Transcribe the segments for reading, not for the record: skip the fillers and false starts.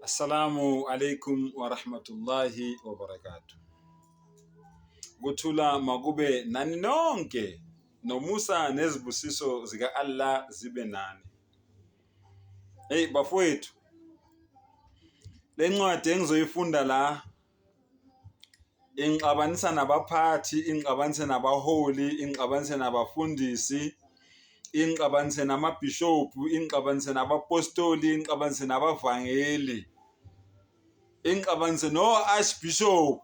Assalamu alaikum wa rahmatullahi wa barakatuh. Kuthula makube nani nonke nomusa nezibusiso zika Allah zibe nani. Hey bafowethu, le ncwadi engizoyifunda la ingixabanisa nabaphathi, ingixabanise nabaholi, ingixabanise nabafundisi, ingixabanise namabhishobhu, ingixabanise nabapostoli, ingixabanise nabavangeli, ingixabanise no-archbishop.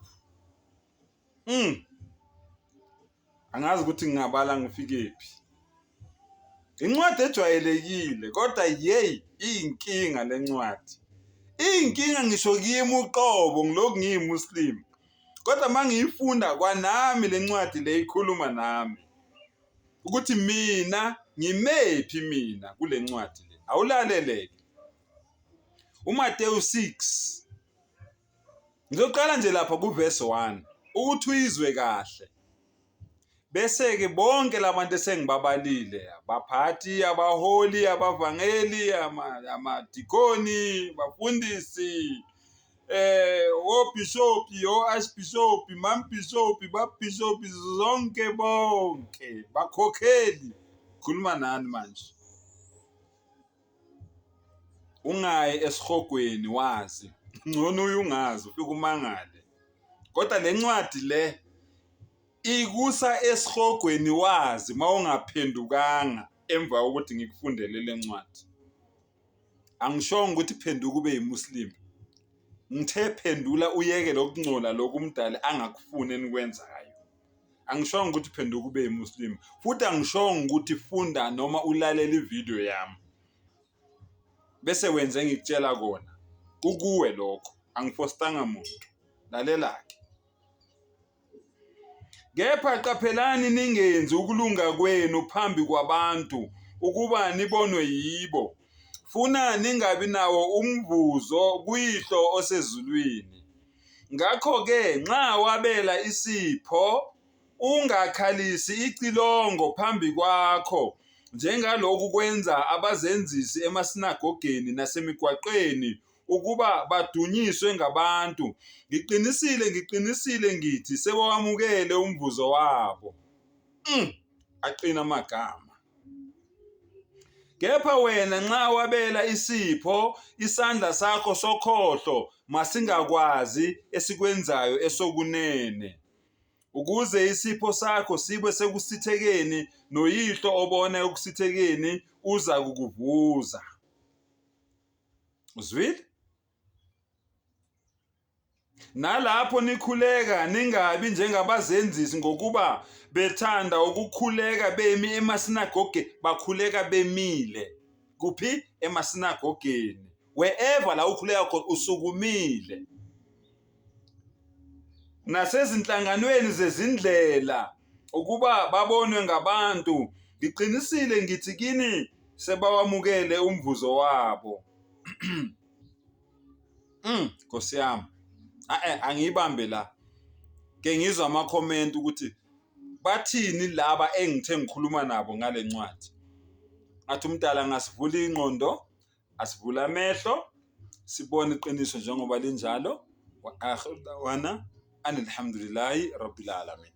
Angazi ukuthi ngingabala ngifikephi. Incwadi ejwayelekile kodwa yeyi iyinkinga le ncwadi. Iyinkinga ngisho kimi uqobo ngilokhu ngiyiMuslim. Kodwa uma ngiyifunda kwanami le ncwadi le ikhuluma nami ukuthi mina ngimephi mina kule ncwadi le. Awulaleleke. UMateyu 6 Ngizoqala nje lapha kuverse 1 ukuthi uyizwe kahle. Bese-ke bonke labantu esengibabalile, abaphathi, abaholi, abavangeli, amadikoni, abafundisi, obhishobhi, o-archbishobhi, mambhishobhi, babhishobhi, zonke bonke bakhokheli, khuluma nani manje. Ungayi esihogweni wazi, ngcono uye ungazi ufike umangale. Kodwa le ncwadi le ikusa esihogweni wazi uma ungaphendukanga emva kokuthi ngikufundele le ncwadi. Angishongo ukuthi phenduka ube yiMuslim. Ngithe phendula uyeke lokungcola lokhu umdali angakufuni enikwenzayo. Angishongo ukuthi phenduka ube yiMuslim futhi angishongo ukuthi funda noma ulalele ividiyo yami bese wenze engikutshela kona. Kukuwe lokho, angifostanga muntu. Lalela-ke. Kepha qaphelani ningenzi ukulunga kwenu phambi kwabantu ukuba nibonwe yibo, funa ningabi nawo umvuzo kuYihlo osezulwini. Ngakho-ke nxa wabela isipho, ungakhalisi icilongo phambi kwakho, njengalokhu kwenza abazenzisi emasinagogeni nasemigwaqeni ukuba badunyiswe ngabantu. Ngiqinisile, ngiqinisile ngithi sebewamukele umvuzo wabo. Aqina amagama. Kepha wena nxa wabela isipho, isandla sakho sokhohlo masingakwazi esikwenzayo esokunene, ukuze isipho sakho sibe sekusithekeni, noYihlo obona ekusithekeni uzakukuvuza. Uzwile? Nalapho nikhuleka ningabi njengabazenzisi ngokuba bethanda ukukhuleka bemi emasinagoge, bakhuleka bemile. Kuphi? Emasinagogeni. Wherever la ukhuleka khona usukumile. Nasezinhlanganweni zezindlela ukuba babonwe ngabantu. Ngiqinisile ngithi kini sebawamukele umvuzo wabo. Nkosi yami. Eh angiyibambe la. Ke ngizwa ama comment ukuthi bathini laba engithe ngikhuluma nabo ngale ncwadi. Ngathi umdala ngasivula ingqondo, asivula amehlo, sibone iqiniso njengoba linjalo. Wa akhiru dawana anilhamdulillahi rabbil alamin.